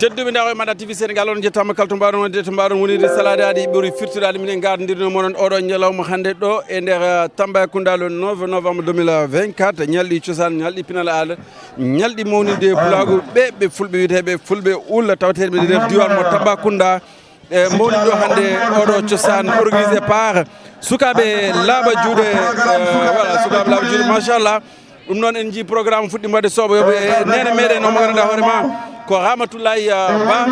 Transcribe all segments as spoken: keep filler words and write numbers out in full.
Tedduɓe, ndaa ko e Manda T V Sénégal, on njettaama kala to mbaawɗon wonde, to mbaawɗon wonirde salade aadi ɓuri firtude aadi. Minen ngaardondirno moɗon oɗo ñalawma hannde ɗo e nder, eh, Tambacounda, le neuf novembre deux mille vingt-quatre. Ñalɗi cosaan, ñalɗi pinal aada, ñalɗi mawninde pulaagu ɓe, ɓe fulɓe wiyeteeɓe fulɓe ulla, tawateeɓe nder diiwaan mo Tambacounda. E mawni ɗo hannde oɗo cosaan organisé par sukaaɓe laaɓa juuɗe, eh, voilà, sukaaɓe laaɓa juuɗe, machallah. Ɗum noon en njii programme fuɗɗi mbaɗde soɓo yoɓe e neene meɗen o mo ngannduɗaa hoore ma ko Ramatoulaye, eh, Ba.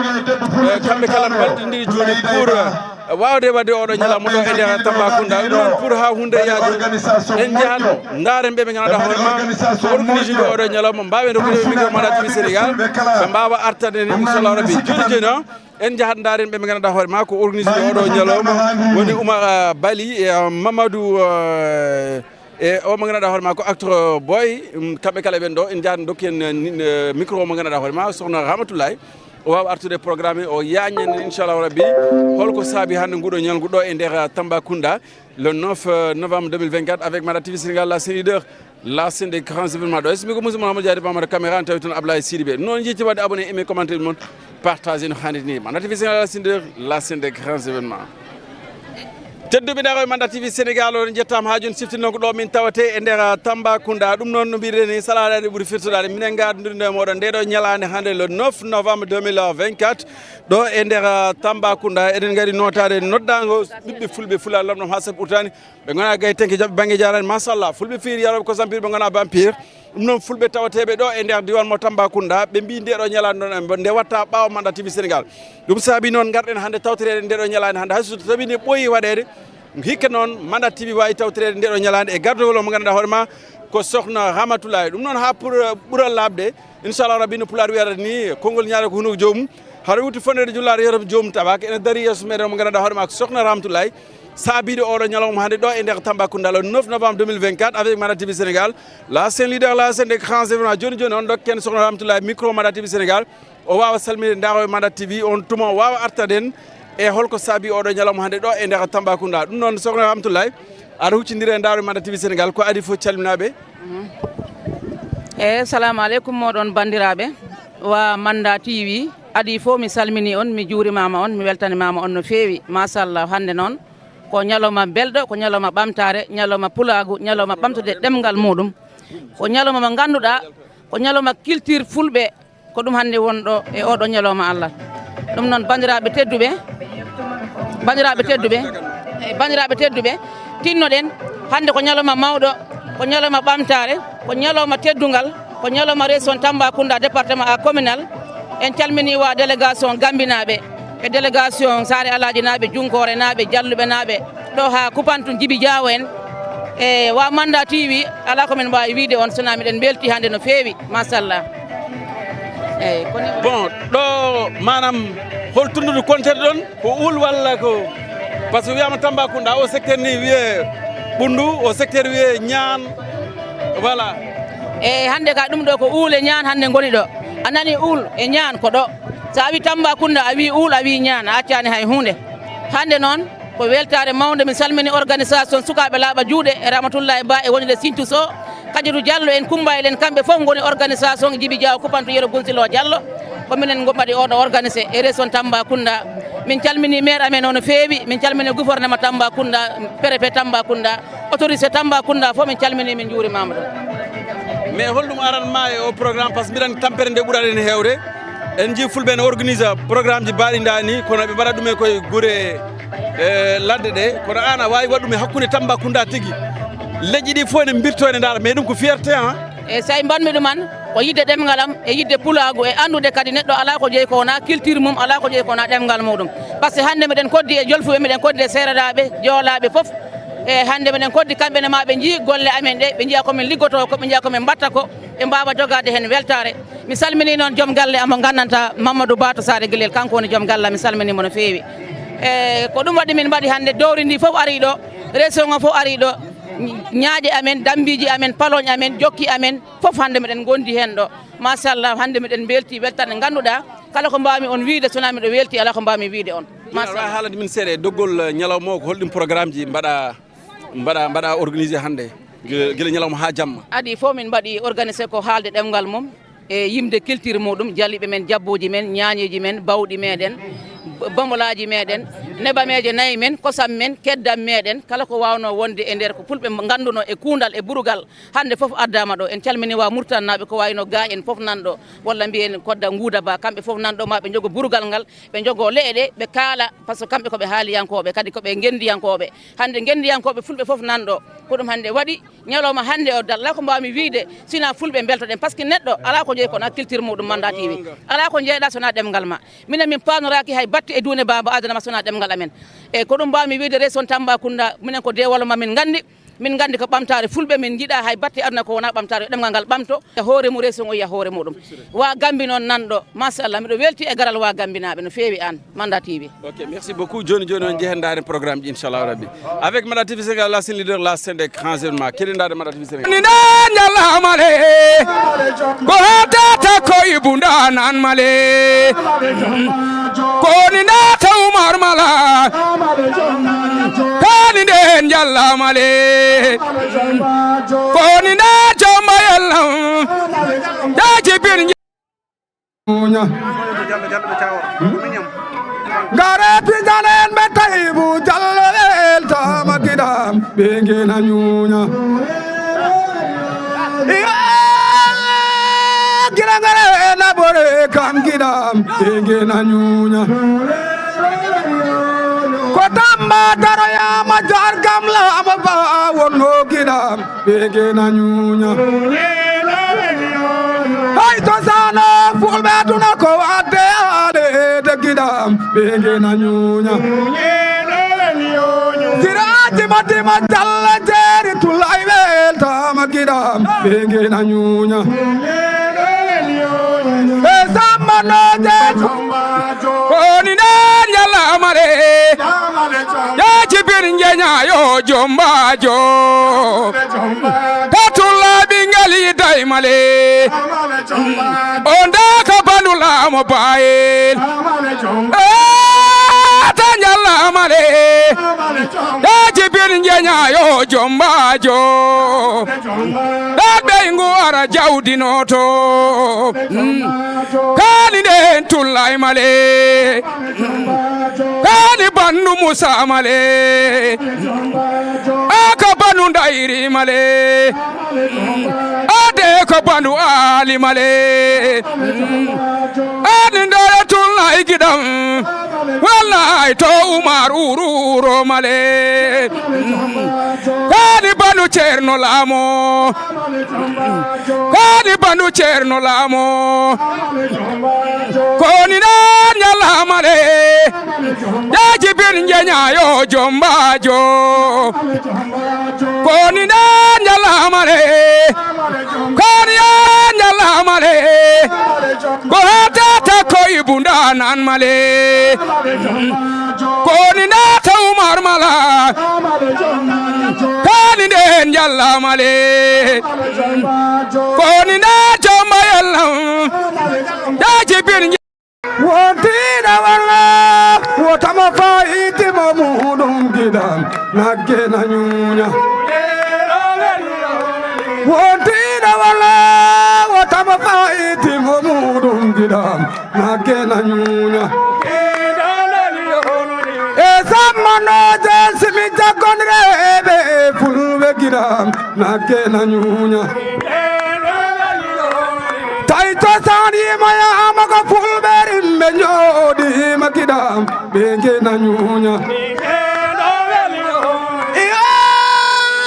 Eh, kamɓe kala mbaɗɗindiri juuɗe pour, eh, waawde waɗde oɗo ñalawma ɗo e nder Tambacounda. Ɗum noon pour haa huunde yaajo en njahat ndaaren ɓe ɓe ngannduɗaa hoore ma ko organisé ɓe oɗo ñalawma, mbaawen rokkude ɓe micro Manda T V Sénégal, ɓe mbaawa artande en inchallah rabbi. Jooni jooni o, en njahat ndaaren ɓe ɓe ngannduɗaa hoore ma ko organisé ɓe oɗo ñalawma, woni Oumar, eh, Bali e, eh, Mamadou, eh, e o mo ngannduɗaa hoore ma ko acteur boy, um, kamɓe kala ɓen ɗo, en njahat dokki en, eh, ni-, eh, micro o mo ngannduɗaa hoore ma, sokhna Ramatoulaye. O waawa artude programme, o yaañen inchallah rabbi holko saabi hannde nguɗo ñalngu ɗo e nder, eh, Tambacounda, le neuf, euh, novembre deux mille vingt-quatre, avec Manda T V Sénégal, la chaîne leader, la chaîne des grands événements. Ɗo esmi ko musidɗo Mamadou Diarry Bamara caméra, en tawi toon Ablaye Sidibé. Noon njiitti waɗde abonné, aimé, commenté ɗum noon, partage no hannirta ni. Manda T V Sénégal, la chaîne leader, la chaîne des grands événements. Tedduɓe, ndaa ko e Manda T V Sénégal, on njettaama haa jooni. Siftinnoon ko ɗo min tawate e nder, ah, Tambacounda. Ɗum noon no mbiɗen ni, salade aadi ɓuri firtude aadi. Minen ngaardondirno e mooɗon nde ɗo ñalaande hannde, le neuf novembre deux mille vingt-quatre, ɗo e nder, ah, Tambacounda. Eɗen ngari nootaade noddaango ɓiɓɓe fulɓe, fulaa lomɗom haa sappo ɓurtaani. Ɓe ngonaa gaytenke jaɓɓe bannge jaaraani, machallah. Fulɓe fiiri yarooɓe ko sampiri ɓe ngonaa bampir. Ɗum noon fulɓe tawateeɓe ɗo e nder diiwaan mo Tambacounda, ɓe mbii nde ɗo ñalaande noon nde watta ɓaawo Manda T V Sénégal. Ɗum saabi noon ngarɗen hannde tawtoreede nde ɗo ñalaande hannde, hay so tawii nde ɓooyi waɗeede, hikka noon Manda T V waawi tawtoreede nde ɗo ñalaande e gardogol o mo ngannduɗaa hoore ma ko sokhna Ramatoulaye. Ɗum noon haa pour, eh, ɓura laaɓde, inchallah rabbi, no pulaar wiyata ni, konngol ñaare ko hunuko joomum. Hara wutti fonndere jullaare yeru joomum tabaaka, ene darii yeeso meɗen o mo ngannduɗaa hoore ma ko sokhna Ramatoulaye. Saabiiɗo oɗo ñalawma hannde ɗo e nder Tambacounda, le neuf novembre deux mille vingt-quatre, avec Manda T V Sénégal, la chaîne leader, la chaîne des grands événements. Jooni jooni on ndokken sokhna Ramatoulaye micro Manda T V Sénégal. O waawa salminde ndaa ko e Manda T V, on tuma o waawa artade en e holko saabi oɗo ñalawma hannde ɗo e nder Tambacounda. Ɗum noon, sokhna Ramatoulaye, aɗa huccindiri e ndaa ko e Manda T V Sénégal, ko adii fof calminaaɓe. Mhm. E, salamu aleykum mooɗon banndiraaɓe wa Manda T V. Adii fof mi salminii on, mi juurimaama on, mi weltanimaama on no feewi. Machallah, hannde noon ko ñalawma belɗo, ko ñalawma ɓamtaare, ñalawma pulaagu, ñalawma ɓamtude ɗemngal muuɗum. Ko ñalawma mo ngannduɗaa, ko ñalawma culture fulɓe, ko ɗum hannde won ɗo e oɗo ñalawma Allah. Ɗum noon, banndiraaɓe tedduɓe, banndiraaɓe tedduɓe, e banndiraaɓe tedduɓe, tinnoɗen, hannde ko ñalawma mawɗo, ko ñalawma ɓamtaare, ko ñalawma teddungal, ko ñalawma région Tambacounda, département à communal. En calminii wa délégation Gambinaaɓe e délégation Saare Alaaji naaɓe, Junkoore naaɓe, Jalluɓe naaɓe, ɗo haa Kupantu, Jibi Jaawo en. E wa Manda T V, alaa ko min mbaawi wiide on, so wonaa miɗen mbelti hannde no feewi, machallah. Eyyi, ko ni. Bon, ɗo maanaam hol tundudu konteɗon? Ko Uul walla ko, parce que wiyama Tambacounda, o secteur ni wiye Ɓunndu, o secteur wiye Ñaan, voilà. E hannde ka ɗum ɗo ko Uul e Ñaan hannde ngoni ɗo. A nani Uul e Ñaan ko ɗo. So a wi Tambacounda, a wi Uul, a wi Ñaan, a accani hay huunde. Hannde noon ko weltaare mawnde, mi salmini organisation sukaaɓe laaɓa juuɗe e Ramatullahi Ba e wonde Sinthiou Sow. Kadidu Diallo en, Kumba en, kamɓe fof ngoni organisation Jibi Diaw Kupantu Yero Gunsilo Diallo. Ko minen ngo mbaɗi oɗo organisé e région Tambacounda. Min calmini maire amen o no feewi, min calmini gouvernement Tambacounda, préfet Tambacounda, autorité Tambacounda fof min calmini, min njuurimaama ɗum. Mais holɗum aran ma e o programme? Parce que mbiɗa anndi tampere nde ɓurani en heewde. En njii fulɓe ene organise programme ji baaɗi ndaa ni, kono ɓe mbaɗa ɗum e koye gure, e ladde ɗe. Kono aan a waawi waɗ ɗum e hakkunde Tambacounda tigi. Leƴƴi ɗi fof ene mbirto ene ndaara, mais ɗum ko fierté, hein? E so tawi mbaɗmi ɗum an, ko yiɗde ɗemngal am, e yiɗde pulaagu, e anndude kadi neɗɗo alaa ko jeyi ko wonaa culture mum, alaa ko jeyi ko wonaa ɗemngal muɗum. Par ce que hannde miɗen koddi e jolfuɓe, miɗen koddi e seerenaaɓe, joolaaɓe fof. E hannde miɗen koddi kamɓe ne maa ɓe njii golle amen ɗe, ɓe njiya ko min liggotoo ko, ɓe njiya ko min mbaɗta ko, ɓe mbaawa jogaade heen weltaare. Mi salminii noon joom galle am mo nganndantaa, Mamadou Ba to Saare Gilel, kanko woni joom galle am, mi salminii mo no feewi. E ko ɗum waɗi min mbaɗi hannde, dowri ndi fof arii ɗo, région o fof arii ɗo, ñaaƴe amen, dammbiiji amen, paloñ amen, jokki amen, fof hannde miɗen ngondi heen ɗo. Machallah, hannde miɗen mbelti weltande, ngannduɗaa, kala ko mbaawmi on wiide, so wonaa miɗo welti, alaa ko mbaawmi wiide on. Machallah. Aɗa waawi haalande min seeɗa e doggol, eh, ñalawma o, ko holɗum programme ji mbaɗa, mbaɗa, mbaɗa organisé hannde, gila, gila ñalawma haa jamma? Adii fof min mbaɗi organisé ko haalde ɗemngal mum, E yimde culture muɗum, jaliɓe men, jabbuuji men, ñaañeeji men, bawɗi meɗen, b-, bombolaaji meɗen, nebameeje nayi men, kosam men, keddam meɗen, kala ko waawno wonde e nder ko fulɓe ngannduno e kuundal e burugal, hannde fof addaama ɗo. En calmini wa Murtannaaɓe, ko wayno ga en fof nan ɗo, walla mbiyen Kodda Nguuda Ba, kamɓe fof nan ɗo, ma ɓe njogo burugal ngal, ɓe njogo leɗɗe ɗe, ɓe kaala, par ce que kamɓe ko ɓe haaliyankooɓe, kadi ko ɓe ngenndiyankooɓe. Hannde ngenndiyankooɓe fulɓe fof nan ɗo, ko ɗum hannde waɗi. Ñalawma hannde o, alaa ko mbaawmi wiyde, sinaa fulɓe mbeltoɗen, par ce que neɗɗo alaa ko jeyi kono a culture muɗum, Manda T V. Alaa ko jeyɗa sonaa ɗemngal ma. Minen min paanoraaki hay batte e duunde Baaba Adama sonaa ɗemngal amen. E ko ɗum mbaawmi wiyde, région Tambacounda, minen ko deewol ma min nganndi, min nganndi ko ɓamtaare fulɓe, min njiɗa hay batte aduna ko wonaa ɓamtaare, ɗemngal ngal ɓamto, e hoore mum, région o yiya hoore muɗum. Wa Gambi noon nan ɗo, machallah, miɗo welti e garal wa Gambinaaɓe no feewi aan. Manda T V. Ok, merci beaucoup. Jooni jooni on njehen ndaaren programme ji, inchallahu rabbi. Avec Manda T V Sénégal, la scène leader, la scène des grands événements. Keɗen ndaaren Manda T V Sénégal. Ni nda ñallamale, ko hattata ko ibu nda nan male. Ko ni nda ta Umar mala. Kani nde ñallamale. Ko ni nda jomba yallam. Daji bin ñuña. Ngare pijanen ɓe Tayibu Jallo weltama kiɗam ɓe ngena ñuña. Iya, gira ngare na bore kan kiɗam ɓe ngena ñuña. Ko Tamba daroyama jar gamla ama ba wonno kiɗam. Ɓe ngena ñuña. Hay to sano fulɓe aduna ko wadde aade de kiɗam. Ɓe ngena ñuña. Siraji matima jalla jeri tulay weltama kiɗam. Ɓe ngena ñuña. E samba no je. Koni na ñallamale. Yaji bin jenya yo jombajo. Tatula bingali daimale. Onda ka banula mo bail. Eh, ta ñallamale. Yaji bin jenya yo jombajo. Dabe ingu ara jaudi noto. Mm. Kani den tulai male. Kani bandu Musa male. Aka bandu Ndairi male. Ade ko bandu Ali male. Ani ndore tulna igidam. Wallahi to Umar ururo male. Kani bandu Cerno Lamo. Kani bandu Cerno Lamo. Koni na ñallamale. Yaji bin jenya yo jombajo. Koni na ñallamale. Koni ya ñallamale. Ko hatata ko ibunda nan male. Koni na ta Umar mala. Kani den ñallamale. Koni na jomba yallam. Daji bin. Wontiɗa walla wotama fayiti mo muɗum giɗam nagge na ñuña. Wontiɗa walla wotama fayiti mo muɗum giɗam nagge na ñuña. E sammanoje simi jaggonreɓe fulɓe giɗam nagge na ñuña. Tawi cosaan yimayama ko fulɓe rimɓe jooɗima kiɗam ɓe ngena ñuña.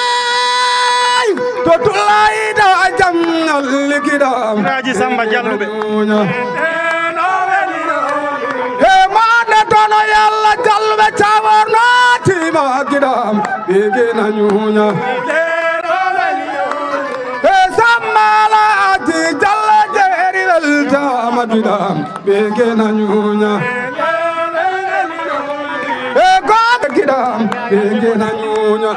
Iyay! To tullayda jam likiɗam. Raji Samba Jalluɓe. Ñuña. He mande tono Yalla Jalluɓe cawarno tima kiɗam. Ɓe ngena ñuña. E sammalaji Jalla jeeri weltama giɗam. Ɓe ngena ñuña. E goɓe giɗam. Ɓe ngena ñuña.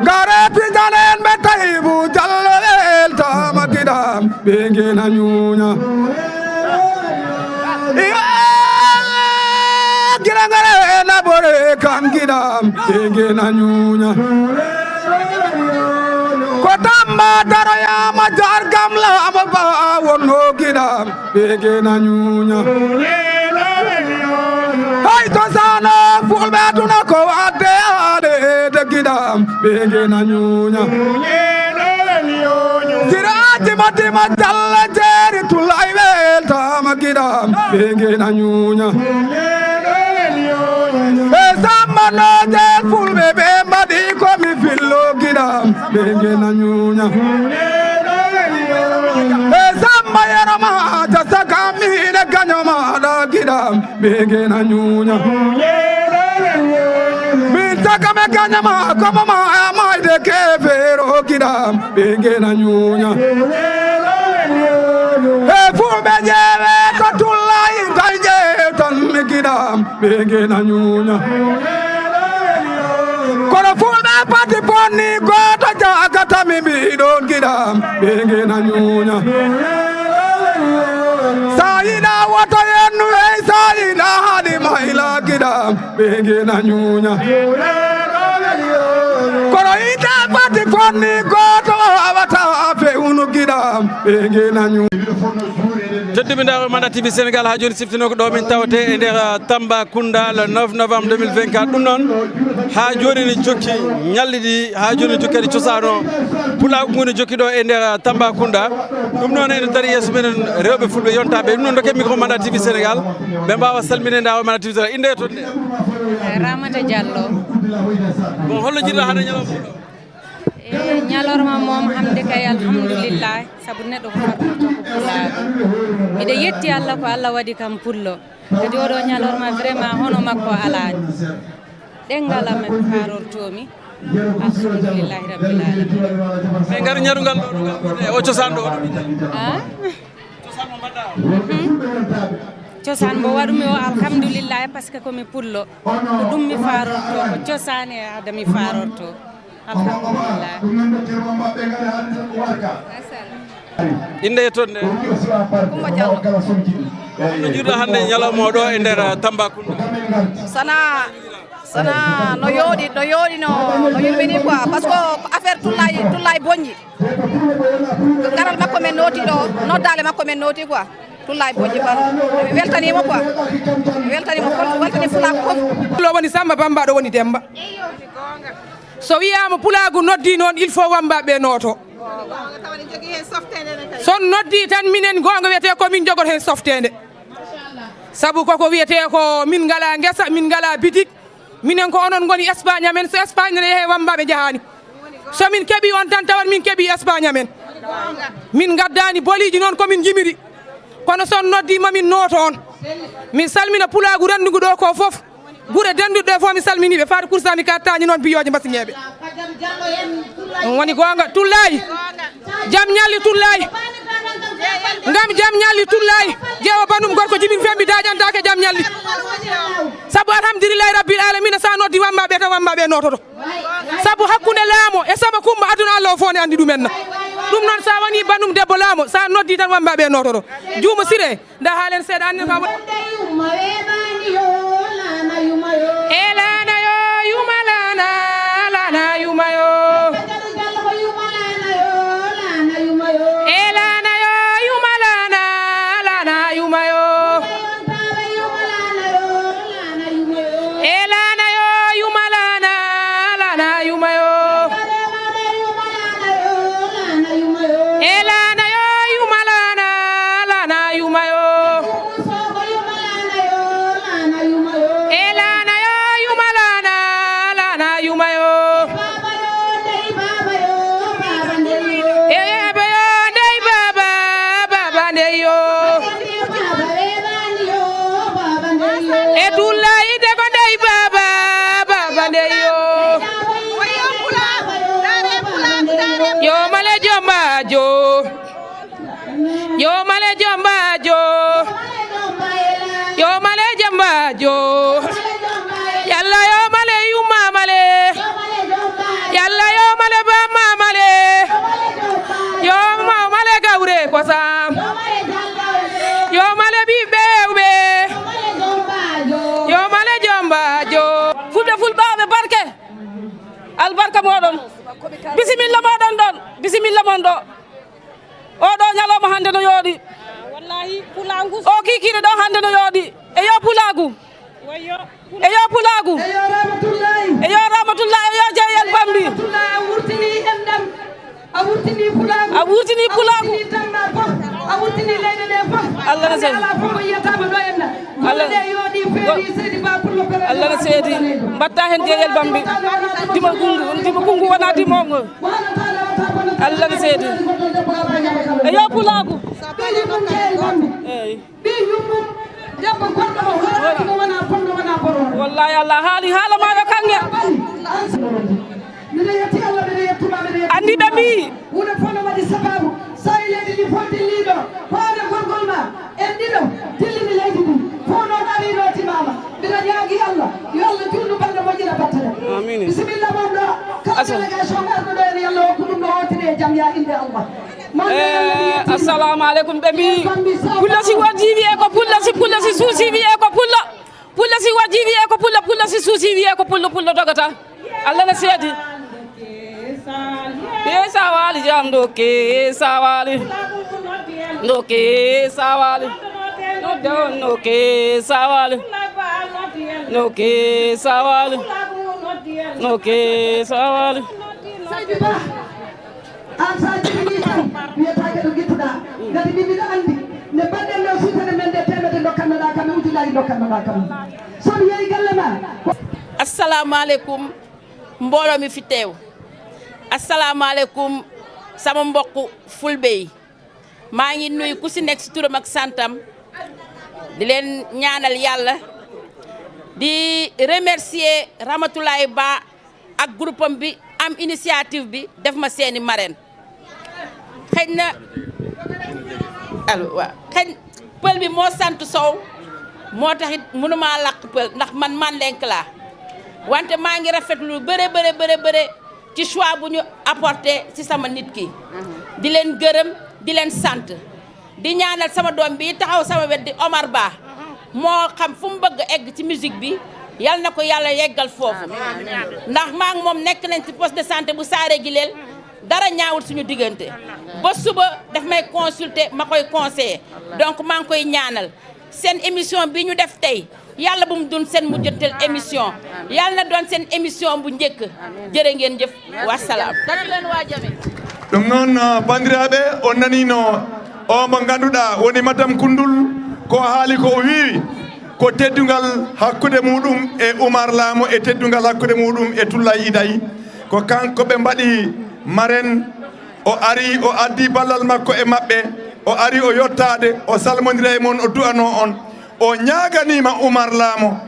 Ngare pijanen ɓe Tayibu Jallo weltama giɗam. Ɓe ngena ñuña. Iya, gira ngare na bore kan giɗam. Ɓe ngena ñuña. Ko Tamba daroyaama jargam laama ba wonno giɗam ɓe gena ñuuña. Hay to sano fulɓe aduna ko wadde aade de giɗam ɓe gena ñuuña. Siraaji ma dima jalla jeeri tulay weltama giɗam ɓe gena ñuuña. E Samba no jeel fulɓe ɓe mbaɗi ko mi fillo giɗam ɓe gena ñuuña. E Samba yero ma jasa kam ine gaño ma ɗa giɗam ɓe gena ñuuña. Min saka me gaño ma komo ma a mayde ke feero giɗam ɓe gena ñuuña. E fulɓe ƴeewe ko tullayi tan ƴeew tan mi giɗam ɓe gena ñuuña. Kono fulɓe pati bonni gooto jagata mi mbiɗon giɗam ɓe gena ñuuña. Sa yiɗa woto yennu hey sa yiɗa haɗi mayla giɗam ɓe gena ñuuña. Kono ita pati bonni gooto wawata fewnu giɗam ɓe gena ñuuña. Tedduɓe ndaa Manda T V Sénégal, haa jooni siftino ko ɗo min tawte e nder, uh, Tambacounda le neuf novembre deux mille vingt-quatre. Ɗum noon, haa jooni ne jokki ñalli ɗi, haa jooni ne jokki kadi cosaan o. Pulaagu ngu ne jokki ɗo e nder, uh, Tambacounda. Ɗum noon ene dari yeeso menen rewɓe fulɓe yontaaɓe. Ɗum noon dokke micro Manda T V Sénégal. Ɓe mbaawa salminde ndaa Manda T V Sénégal. Innde e toon nde? Eh, Ramata Diallo. Bon, holno jiɗɗa hannde ñalawma o? E ñalorma moom, hannde kay, alhamdulillah, sabu neɗɗo ko farnoto ko pulaagu. Miɗo yetti Allah ko Allah waɗi kam pullo. Kadi oɗo ñalorma, vraiment, hono makko alaani. Ɗenngal am e faarortoomi, alhamdulillahi rabbil alamin. Min ngari ñaɗungal ɗo, ɗo, ɗo, o cosaan ɗo, o ɗo. Ah? Cosaan mo mbaɗɗa o? Mhm. Cosaan mo waɗumi o, alhamdulillahi, parce que ko mi pullo. Ko ɗum mi faarorto, ko cosaan e aada mi faarorto. Alhamdulillah. Innde e toon nde? Kumba Diallo. No jiɗɗa hannde ñalawma o ɗo e nder, uh, Tambacounda? Sana, sana no yooɗi, no yooɗi no, no yumɓini quoi. Parce que ko affaire tullay, tullay boñƴi. Ko garal makko men nooti ɗo, noddaale makko men nooti quoi. Tullay boñƴi bal. Mi weltaniima quoi. Mi weltaniima fof, mi weltanii fulaaku fof. Lo woni Samba, Bamba ɗo woni Demba. So wiyaama pulaagu noddi noon, il faut wammbaaɓe nooto. So on noddi tan, minen goonga wiyetee ko min jogoto heen softeende. Sabu koko wiyetee ko min ngalaa ngesa, min ngalaa bitik, minen ko onon ngoni Espagne amen, so Espagne ne yehee wammbaaɓe njahaani. So min keɓii on tan tawat min keɓii Espagne amen. Min ngaddaani boliiji noon ko min njimiri. Kono so on noddi ma min nooto on. Min salmina pulaagu renndugu ɗo ko fof. Gure dennduɗe ɗe fof mi salminiiɓe, faade kursami ka tañi noon biyooje mbasiŋeeɓe. Ɗum woni goonga, Tullaay. Jam ñalli, Tullaay. Ngam jam ñalli, Tullaay. Jeewo banum gorko jibin fembi daƴantaake jam ñalli. Sabu alhamdulillahi rabbil alamina, sa noddi wammaɓe tan, wammaɓe nototo. Sabu hakkunde laamo e sama kumba aduna Allah o fof ne andi ɗumen na. Ɗum noon sa woni banum debbo laamo, sa noddi tan wammaɓe nototo. Juuma Sire. Nda haalen seeɗa, anne ka woni. E laana yo, yuma laana, laana yuma yo. E laana yo, yuma laana, laana yuma yo. E laana yo, yuma laana, laana yuma yo. E laana yo, yuma laana, laana yuma yo. E laana yo, yuma laana, laana yuma yo. E baaba yo, ndey baaba, baaba ndey yo. E Tullaay de ko ndey baaba, baaba ndey yo. Yo male jomba jo. Yo male jomba jo. Yo male jomba jo. Yalla yo male yumma male. Yalla yo male bamma male. Yo ma male gawre kosam. Yo male ɓiɓɓe hewɓe. Yo male jomba jo. Fulɓe fulɓaaɓe barke. Albarka moɗon. Bisimilla moɗon ɗon. Bisimilla mon ɗo. Oɗo ñalawma hannde no yooɗi. Wallahi, pulaagu. O kiikiiɗe ɗo hannde no yooɗi. E yo pulaagu. Wayo. E yo pulaagu. E yo Ramatullahi. E yo Ramatullahi, e yo J L Bambi. Ramatullahi, a wurtini enɗam. A wurtini pulaagu. A wurtini pulaagu. A wurtini tamma fof. A wurtini leyɗe ɗe fof. Allah no seedi. Ala fof mo yiyataama ɗo enɗa. Allah. Golle ɗe yooɗi, feewi, Seydi Ba Pullo Pere. Allah no seedi. Mbatta heen J L Bambi. Dimo Gungu, Dimo Gungu wona dimo ngo. Allah no seedi. E yo pulaagu. Eyi. Ɓii yummum, debbo gorɗo mo hooraki mo wona ponno, wona borowo. Wallahi, Allah haali haala ma yo kange. Miɗo yetti Allah, miɗo yettuma, miɗo yetti. Anndi ɓe mbii. Huunde fof no waɗi sababu. So e leydi ndi fof dilliiɗo, hoore gorgol ma, en ɗiɗo, dillini leydi ndi. Fof noon arii ɗo timaama. Mbiɗa ñaagii Allah, yo Allah juutnu balɗe moƴƴina battane. Amiin. Bisimilla mon ɗo, kala délégation arɗo ɗo ene, yo Allah hokku ɗum no hootiri e jam, yaa innde Allah. Eh, assalamu aleykum. Ɓe mbi, pullo si wojji wiye ko pullo, si pullo si suusi wiye ko pullo. Pullo si wojji wiye ko pullo, pullo si suusi wiye ko pullo, pullo dogata. Allah no seedi. Ke sawali jam do ke sawali. Do ke sawali. Do don no ke sawali. No ke sawali. No ke sawali. Seydi Ba, aan so a jibinii tan, wiyetaake ɗo ngittuɗaa. Ngati min mbiɗa anndi, nde mbaɗɗen ɗo suutere men nde, teemedde ndokkannoɗaa kam, e ujunaaji ndokkannoɗaa kam. So mi yehi galle ma, ko Assalamu alaikum, mbooloo mi fi teew. Assalamu alaikum, sama mbokku fulbe yi. Maa ngi nuyu ku si nekk si turam ak santam, di leen ñaanal Yàlla, di remercier Ramatoulaye Ba ak groupe am bi am initiative bi, def ma seeni marraine. Xëy na, allo, waaw, xëy pël bi moo sant Sow, moo tax it mënumaa làkk pël, ndax man Mandeng laa, wante maa ngi rafetlu lu bëre, bëre, bëre, bëre ci choix bu ñu apporté ci sama nit ki. Di leen gërëm, di leen sant, di ñaanal sama doom bi taxaw sama wet di Omar Ba, moo xam fu mu bëgg egg ci musique bi, yal na ko Yàlla yeggal foofu. Ndax maa ngi moom nekk nañ ci poste de santé bu Saare Gileel, dara ñaawul suñu diggante. Ba suba daf may consulter, ma koy conseiller. Donc maa ngi koy ñaanal seen émission bi ñu def tey, Yàlla bu mu dun seen mujjantal émission. Yàlla na doon seen émission bu njëkk. Jërë ngeen jëf. Wasalaam. Tatu leen waa Jame. Ɗum noon, uh, banndiraaɓe, on naniino o mo ngannduɗaa woni Madame Koundoul, ko haali ko o wiiwi, ko teddungal hakkunde muɗum e Oumar Lamo e teddungal hakkunde muɗum e Tullay Iday. Ko kanko ɓe mbaɗi marraine, o ari, o addi ballal makko e maɓɓe, o ari o yottaade, o salmondira e mon, o du'anoo on. O ñaaganiima Oumar Lamo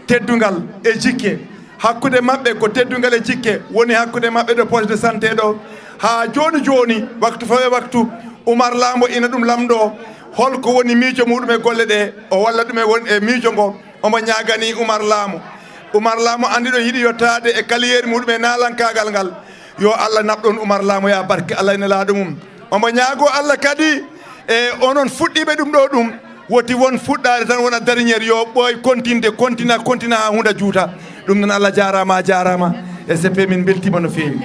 teddungal e jikke. Hakkunde maɓɓe ko teddungal e jikke woni hakkunde maɓɓe ɗo poste de santé ɗo. Haa jooni jooni, waktu fawe waktu, Oumar Lamo ina ɗum lamndoo holko woni miijo muɗum e golle ɗe, o walla ɗum e won e miijo ngo. Omo ñaaganii Oumar Lamo. Oumar Lamo anndi ɗo yiɗi yottaade e kaliyeeri muɗum e naalankaagal ngal. Yo Allah naɓ ɗon Oumar Lamo, yaa barke Allah e Nelaaɗo mum. Omo ñaagoo Allah kadi, e onon fuɗɗiiɓe ɗum ɗo ɗum, woti won fuɗɗaade tan, wona dernière, yo ɓooy continue, continue, continue haa huunde juuta. Ɗum noon, Allah jaaraama, a jaaraama. E C P, min mbeltiima no feewi.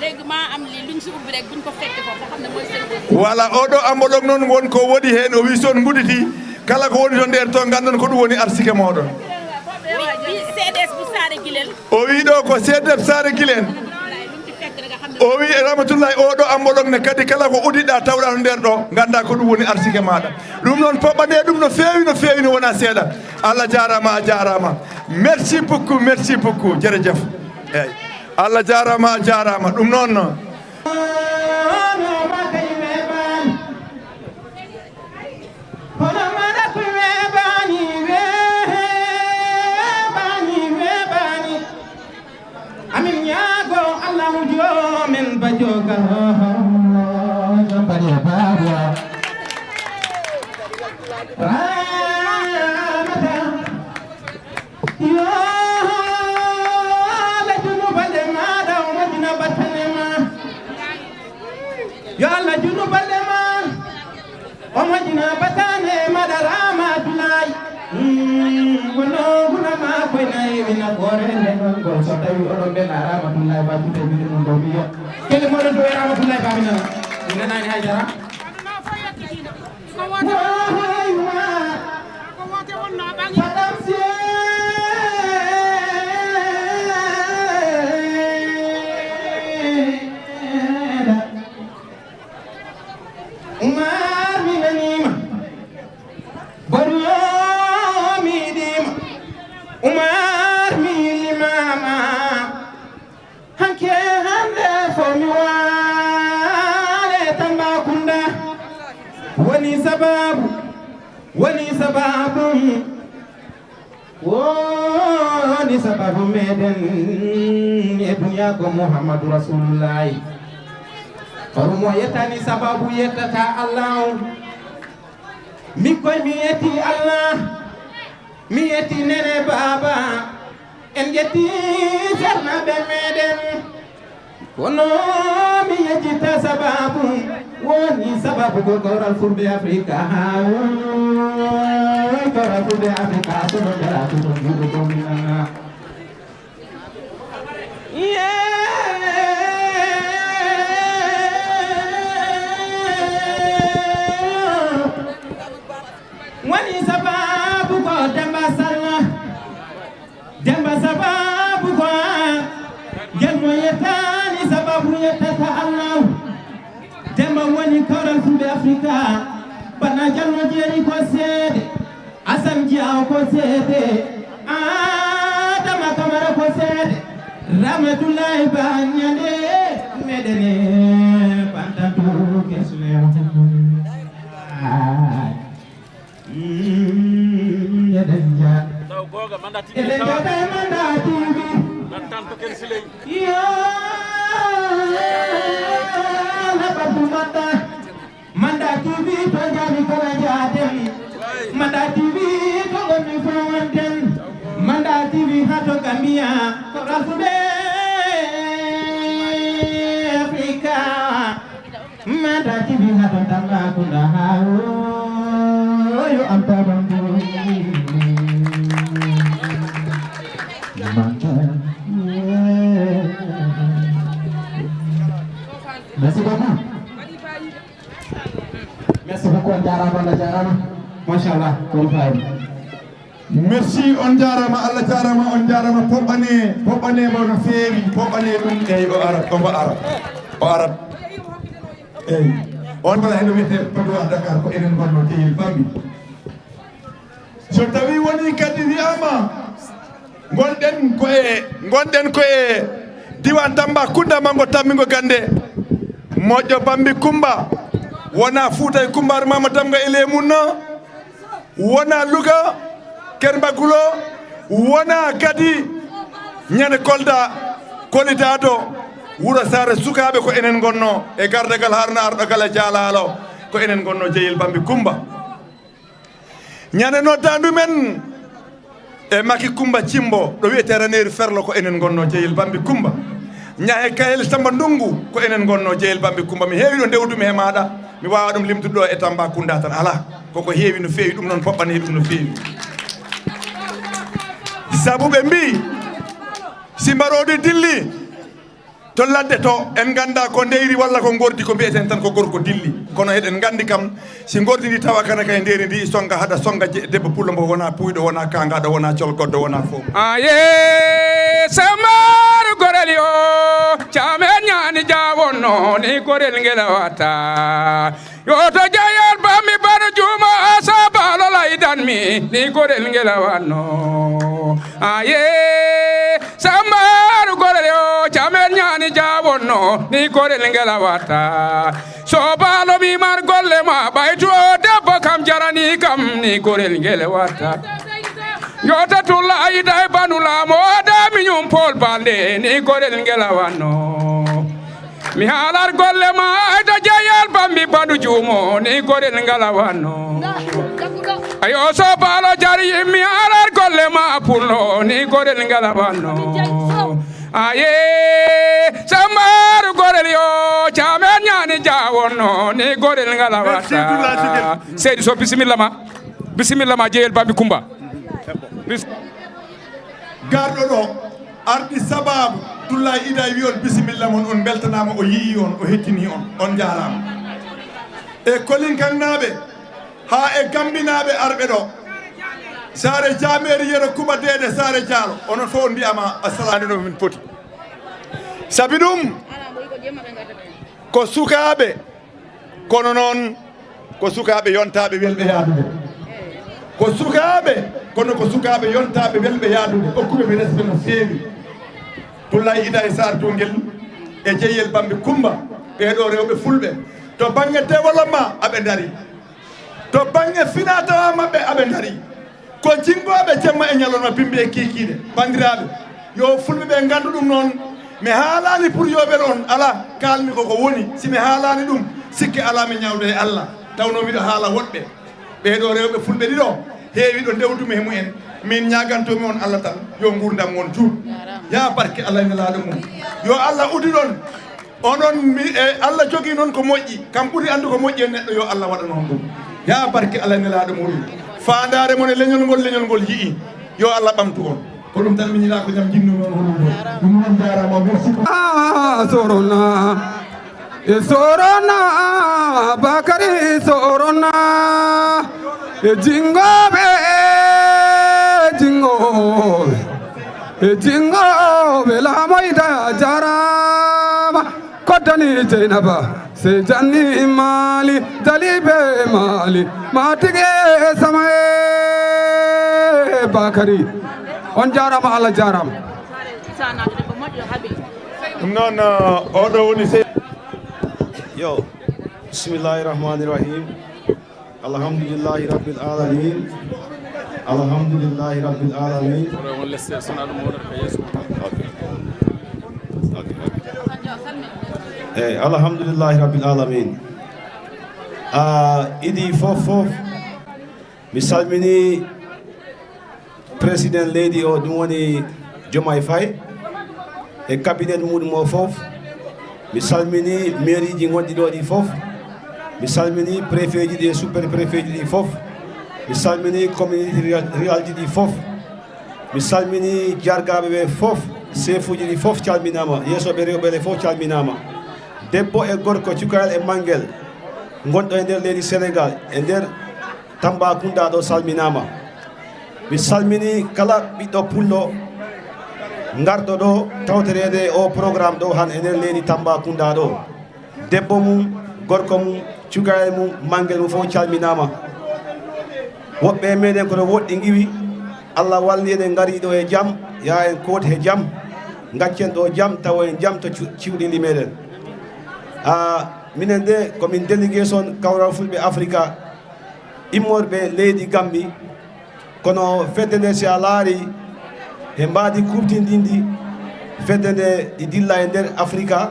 Léegi maa am lii, luñ si ubbi rek, buñ ko fekke foofu, nga xam ne mooy seen bés. Voilà, oɗo enveloppe noon won ko woɗi heen, o wi so on ngudditii, kala ko woni to nder to, nganndon ko ɗum woni arsike mooɗon. Wi, wi C D S bu Saare Gilel. O wi ɗo ko C D S Saare Gilel. O wi Ramatullahi, oɗo enveloppe ne kadi kala ko uddiɗaa tawɗaa to nder ɗo, nganndaa ko ɗum woni arsike maaɗa. Ɗum noon, poɓɓanee ɗum no feewi, no feewi, no wona seeɗa. Allah jaaraama, a jaaraama. Merci beaucoup, merci beaucoup. Jërëjëf. Eey. Allah jaaraama, a jaaraama. Ɗum noon, kono mara ko weeɓaani, weeɓaani, weeɓaani. Amin ñaago Allahu joomen bajogal, jam bari e baaba. Ramata. Yo Allah juutnu balɗe maaɗa, o moƴƴina battane ma. Yo Allah juutnu balɗe ma, o moƴƴina battane maaɗa, Ramatullahi. Mm, kono guna ma koy nayi mi nafoore nde ɗon gol, so tawi oɗon mbela Ramatullahi ba juuta e mbiɗo mum ɗo mi yo. Kelle moɗon ɗo e Ramatullahi Babina. Mi nanaani haydara. Wahayma. Fadam seeɗa. Umar mi naniima. Bari o mi yiɗiima. Umar mi limama. Hanke hande fo mi waale Tambacounda. Woni sababu, woni sababu. Woni sababu meɗen e duniya ko Muhammadu Rasulullahi. Homo yettani sababu yettata Allahu. Min koy mi yetti Allah. Mi yetti nene baaba. En ƴetti sernaɓe meɗen. Kono mi yejjita sababu. Woni sababu ko kawral fulɓe Afrika. Kawral fulɓe Afrika sono dara ko ɗon juɗo ɗomina. Woni sababu ko Demba Sall. Demba sababu ko an. Ngel mo yettani sababu yettata Allahu. Demba woni kawral fulɓe Afrika. Bana Jallo Jeeri ko seede. Asan Jiya ko seede. Adama Kamara ko seede. Ramatullahi Ba ñande meɗene bantantu kesle. Eɗen jaa. Eɗen jaa e Manda T V. Yo. Haɓatu Manda. Manda T V to jaami kala jaaden. Manda T V to gonmi fo wonten. Manda T V haa to Gambia. Ko rasuɓe Afrika. Manda T V haa to Tambacounda haa o yo am tabon. Manda. Merci beaucoup. Merci beaucoup, on jaaraama, Allah jaaraama. Machallah, ko no faawi. Merci, on jaaraama, Allah jaaraama, on jaaraama. Poɓɓane, poɓɓane mo no feewi, poɓɓane ɗum. Eyi, o arat, omo arat, o arat. Eyi, on wala heno wiyetee Padoa Dakar, ko enen ngonnoo Jeyel Bambi. So tawii wonii kadi wiyaama, ngonɗen ko e, ngonɗen ko e diiwaan Tambacounda, manngo tammingo gannde. Moƴƴo Bambi Kumba, wonaa Fuuta e Kumbaaru Maama Tamga e Leemun no, wonaa Luga, Ker Mbagulo, wonaa kadi ñande Kolda, Kolidado, Wuro Saare sukaaɓe ko enen ngonnoo, e gardagal Haruna Arɗo Gala Jaalaalo, ko enen ngonnoo Jeyel Bambi Kumba. Ñande noddaandu men e Maki Kumba Cimbo, ɗo wiyetee Raneeri Ferlo, ko enen ngonnoo Jeyel Bambi Kumba. Ñahe Kayel Samba Ndungu, ko enen ngonnoo Jeyel Bambi Kumba. Mi heewi ɗo ndewdumi he maaɗa, mi waawa ɗum limtude ɗo e Tambacounda tan, alaa. Koko heewi no feewi, ɗum noon poɓɓanee ɗum no feewi. Sabu ɓe mbii, si mbaroodi dilli, to ladde to, en nganndaa ko ndeyri walla ko ngordi, ko mbiyeten tan ko gorko dilli. Kono eɗen nganndi kam, si ngordi ndi tawa kana kay ndeyri ndi, sonnga haɗa sonnga je-, debbo pullo mbo wonaa puuyɗo, wonaa kaangaaɗo, wonaa colgoddo, wonaa fof. Aye, Samaru gorel yo, camen ñaani jawonno, ni gorel ngel watta. Yo to Jeyel Bambi Badu Juuma, a sabalo laydan mi, ni gorel ngel wanno. Aye, Samaru gorel yo, camen ñaani jawonno, ni gorel ngel watta. Sobalo mi mar golle ma, ɓaytu o debbo kam jarani kam, ni gorel ngel watta. Yo to tulla ayida e Banu Laamo, o da mi ñum Pol Balde, ni gorel ngel wanno. Mi haalar golle ma, ayda Jeyel Bambi Badu Juumo, ni gorel ngel wanno. Ayo sobalo jari, mi haalar golle ma, pullo, ni gorel ngel wanno. Aye, Samaru gorel yo, camen ñaani jawonno, ni gorel ngel watta. Seydi Sow, bisimilla ma. Bisimilla ma, Jeyel Bambi Kumba. Bis- Garɗo ɗo, ardi sababu Dullaay Ida wi on bisimilla mon, on mbeltanaama, o yi'i on, o hettini on, on njaaraama. E Kolinkaŋnaaɓe haa e Gambinaaɓe arɓe ɗo, Saare Jaameeri, Yero Kuba, Deede Saare Jaalo, onon fof on mbi'aama assalaamu no min poti. Sabi ɗum ko sukaaɓe, kono noon ko sukaaɓe yontaaɓe welɓe yaadude. Ko sukaaɓe, kono ko sukaaɓe yontaaɓe welɓe yaadude. Okkuɓe mi respect no feewi. Dullaay Ida e Saar Tungel e Jeyyel Bambi Kumba, ɓee ɗoo rewɓe fulɓe, to baŋŋe développement aɓe ndarii. To baŋŋe finaa-tawaa maɓɓe aɓe ndarii. Ko jinngooɓe jemma e ñalorma, bimbi e kiikiiɗe. Banndiraaɓe, yo fulɓe ɓe nganndu ɗum noon. Mi haalaani pour yo welo on, alaa, kaalmi ko ko woni. Si mi haalaani ɗum, sikke alaa, mi ñaawda e Allah. Tawnoo miɗo haala woɗɓe. Ɓee ɗoo rewɓe fulɓe ɗiɗo, heewi ɗo ndewtumi e mumen. Min ñaagantoomi on Allah tan, yo nguurndam mon juut. Yaa barke Allah e Nelaaɗo mum. Yo Allah udin on. Onon mi, e, Allah jogii noon ko moƴƴi. Kam ɓuri anndu ko moƴƴi e neɗɗo, yo Allah waɗan on ɗum. Yaa barke Allah e Nelaaɗo muɗum. Faandaare mon e leñol ngol, leñol ngol yi'i. Yo Allah ɓamtu on. Ko ɗum tan mi ñiiɗaa ko jam jinnu noon hono ɗo. Ɗum noon jaaraama, merci. Ah, Sorona. E Sorona, Bakari Sorona. E jinngooɓe, e jinngooɓe. E jinngooɓe laamoyda jaaraama. Koddani Jeynaba, sey janni Maali, jaliiɓe Maali, ma tigi e sama e Bakari. On jaaraama, Allah jaaraama. Ɗum noon, uh, oɗo woni se- Yo, bismillahi rahmani rahim. Alhamdulillahi rabbil alamin. Alhamdulillahi rabbil alamin. Ok. Ok, ok. Eh, alhamdulillahi rabbil alamin. Ah, idi fof fof. Mi salmini président leydi o, ɗum woni Diomaye Faye, e cabinet muɗum o fof. Mi salmini mairieji gonɗi ɗo ɗi fof. Mi salmini préfetji ɗi e sous-préfetji ɗi fof. Mi salmini communauté rural, ruralji ɗi fof. Mi salmini jargaaɓe ɓe fof, sefuuji ɗi fof calminaama, yeesooɓe rewɓe ɓe fof calminaama. Debbo e gorko, cukayel e manngel, gonɗo e nder leydi Sénégal, e nder Tambacounda ɗo salminaama. Mi salmini kala ɓiɗɗo pullo ngarɗo ɗo tawtoreede o programme ɗo han e nder leydi Tambacounda ɗo. Debbo mum, gorko mum, cukayel mum, manngel mum fof calminaama. Woɓɓe e meɗen kono woɗɗi ngiwi, Allah walli eɗen ngari ɗo e jam, yaa en koot he jam, ngaccen ɗo jam, tawo en jam to cu-, ciwɗindi meɗen. Ah, minen de, ko min délégation Kawral Fulɓe Afrika, immorɓe leydi Gambi, kono fedde nde, si a laari, he mbaadi kuuɓtindinndi, fedde nde ɗi dilla e nder Afrika,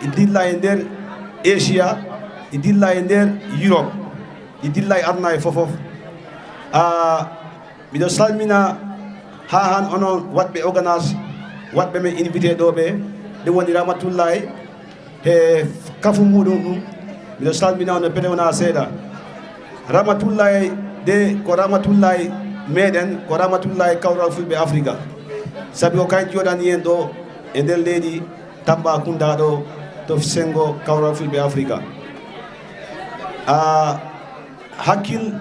ɗi dilla e nder Asia, ɗi dilla e nder Europe, ɗi dilla e aduna e fof fof. Ah, miɗo salmina haa han onon waɗɓe organas, waɗɓe men invité ɗo ɓe, ɗum woni Ramatullahi, he kafu muɗum ɗum, miɗo salmina on no pete wona seeɗa. Ramatullahi de, ko Ramatullahi meɗen, ko Ramatullahi Kawral Fulɓe Afrika. Sabi ko kañ jooɗani en ɗo e nder leydi Tambacounda ɗo, to senngo Kawral Fulɓe Afrika. A hakkil,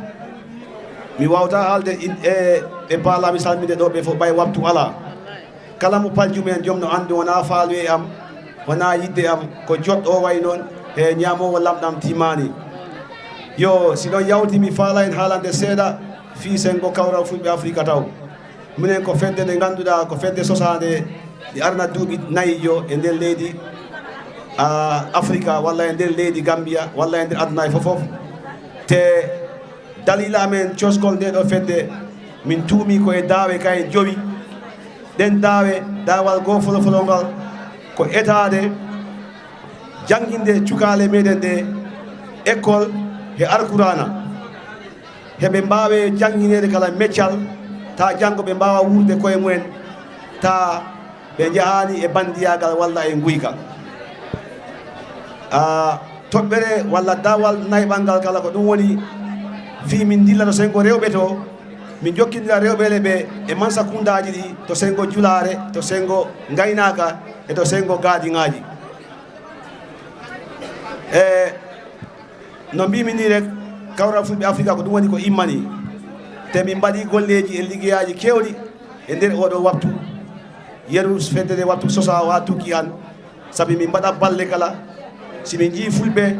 mi wawta haalde in-, e ɓe paalaami salminde ɗo ɓe fof, ɓay waktu alaa. Kala mo paljumi en joom no anndi wonaa faalu e am, wonaa yidde am, ko joɗɗo o wayi noon, he ñaamoowo lamɗam timaani. Yo, si ɗon yawti, mi faala en haalande seeɗa fii senngo Kawral Fulɓe Afrika taw. Minen ko fedde nde ngannduɗaa ko fedde sosaande, nde arana duuɓi nayi yo e nder leydi, a, Afrika, walla e nder leydi Gambia, walla e nder aduna e fof fof. Te daliila amen cosgol nde ɗo fedde, min tuumi ko e daawe kayen jowi. Ɗen daawe, daawal goo folofolol ngal ko etaade jannginde cukaale meɗen ɗe école he Alqur'aana. Heɓe mbaawe janngineede kala meccal, taa janngo ɓe mbaawa wuurde koye mumen, taa ɓe njahaani e banndiyaagal walla e nguyka. A, toɓɓere walla daawal nayɓal ngal kala ko ɗum woni fii min ndilla to senngo rewɓe to, Min jokkindira rewɓe ɓe e mansakundaaji ɗi to senngo julaare, to senngo ngaynaaka e to senngo gaadiŋaaji. E no mbiimi nii rek, Kawral Fulɓe Afrika ko ɗum woni ko immanii. Te min mbaɗii golleeji e liggeyaaji keewɗi e nder ooɗoo waktu. Yeru fedde nde waktu sosaa o haa tukki han. Sabi min mbaɗa balle kala, si min njii fulɓe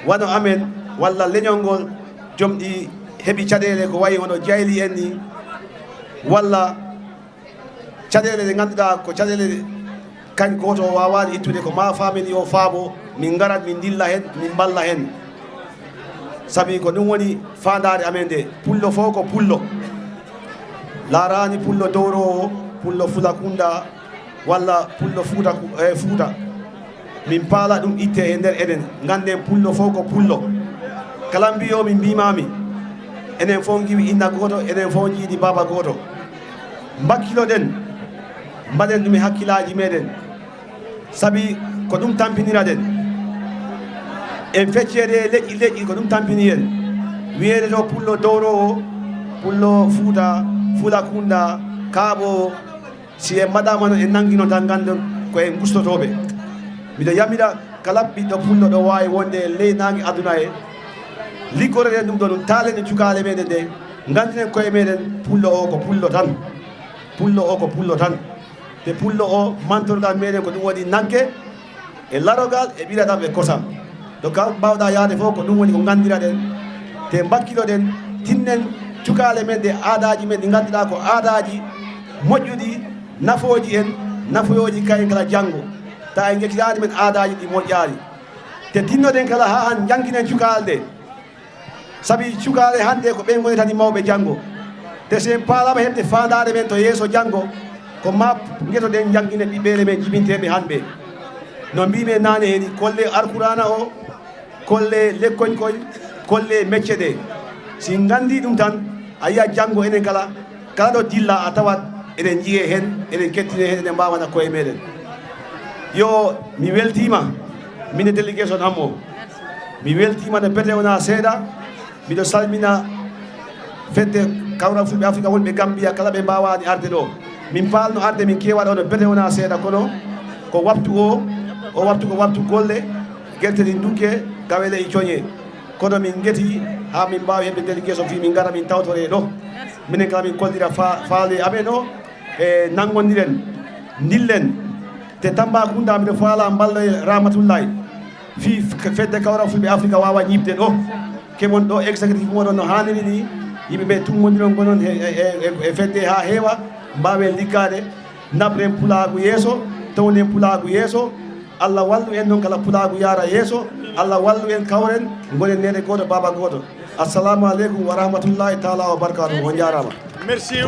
wano amen walla leñol ngol, jom ɗi heɓi caɗeele ko wayi hono jayli en ni, walla caɗeele ɗe ngannduɗaa ko caɗeele kañ gooto o waawaani ittude, ko ma famille o faabo, min ngarat, min ndilla heen, min mballa heen. Sabi ko ɗum woni faandaare amen nde, pullo fof ko pullo. Laaraani pullo dowrowo, pullo fulakunda, walla pullo Fuuta, e Fuuta. Min paala ɗum itte e nder enen, ngannden pullo fof ko pullo. Kala mbiyo min mbimaami, enen fof ngiwi inna gooto, enen fof njiidi baaba gooto. Mbakkiloɗen, mbaɗen ɗum e hakkillaaji meɗen. Sabi ko ɗum tampiniraɗen. En feccere leƴƴi leƴƴi ko ɗum tampini en. Wiyeede to pullo dowrowo, pullo Fuuta, fulakunda, kaaɓoowo, si en mbaɗaama noon en nanngino tan ngannden ko en gustotooɓe. Miɗo yamira kala ɓiɗɗo pullo ɗo waawi wonde e ley naange aduna he, liggoroɗen ɗum ɗo ɗum, taalen e cukaale meɗen ɗe, nganndinen koye meɗen pullo o ko pullo tan. Pullo o ko pullo tan. Te pullo o, mantorgal meɗen ko ɗum woni nagge e larogal e ɓiraɗam e kosam. To ka mbawɗa yaade fof ko ɗum woni ko nganndiraɗen. Te mbakkiloɗen, tinnen cukaale men ɗe, aadaaji men ɗi ngannduɗaa ko aadaaji moƴƴuɗi, nafooji en, nafoyooji kayen kala janngo. Ta en ngeccitaani men aadaaji ɗi moƴƴaali. Te tinnoɗen kala haa han njannginen cukaale ɗe. Sabi cukaale hannde ko ɓen ngoni tani mawɓe janngo. Te si en paalaama heɓde faandaare men to yeeso janngo, ko ma ngetoɗen njannginen ɓiɓɓeele men jibinteeɓe hannde. No mbiimi naane heni, kolle Alqur'aana o, kolle lekkoñ koñ, kolle mecce ɗe. Si en nganndii ɗum tan, a yiya janngo enen kala, kala ɗo dilla a tawat eɗen njiyee heen, eɗen kettinee heen, eɗen mbaawana koye meɗen. Yo, mi weltiima, min e délégation am o. Mi weltiima no bete wonaa seeɗa. Miɗo salmina fedde Kawral Fulɓe Afrika wonɓe Gambia kala ɓe mbaawaani arde ɗo. Min paalno arde, min keewa ɗo no bete wonaa seeɗa, kono ko waktu o, o waktu ko waktu golle, gerte ɗi ndukke, gawele e coñe. Kono min ngeti haa min mbaawi heɓde délégation fii min ngara min tawtoree ɗo. Minen kala min kollira fa-, faale amen o, e nanngondiren, ndillen. Te Tambacounda miɗo faala mballo e Rahmatullahi. Fii f-, fedde Kawral Fulɓe Afrika waawa ñiiɓde ɗo. Keɓon ɗo exécutif moɗon no haaniri ni. Yimɓe ɓe tummondiron gonon e, e, e, e fedde haa heewa. Mbaawen liggaade. Naɓren pulaagu yeeso, townen pulaagu yeeso. Allah wallu en noon kala pulaagu yaara yeeso. Allah wallu en kawren, ngonen neene gooto, baaba gooto. Assalamu aleykum wa rahmatullahi taala wa barakatuhu. On njaaraama. Merci.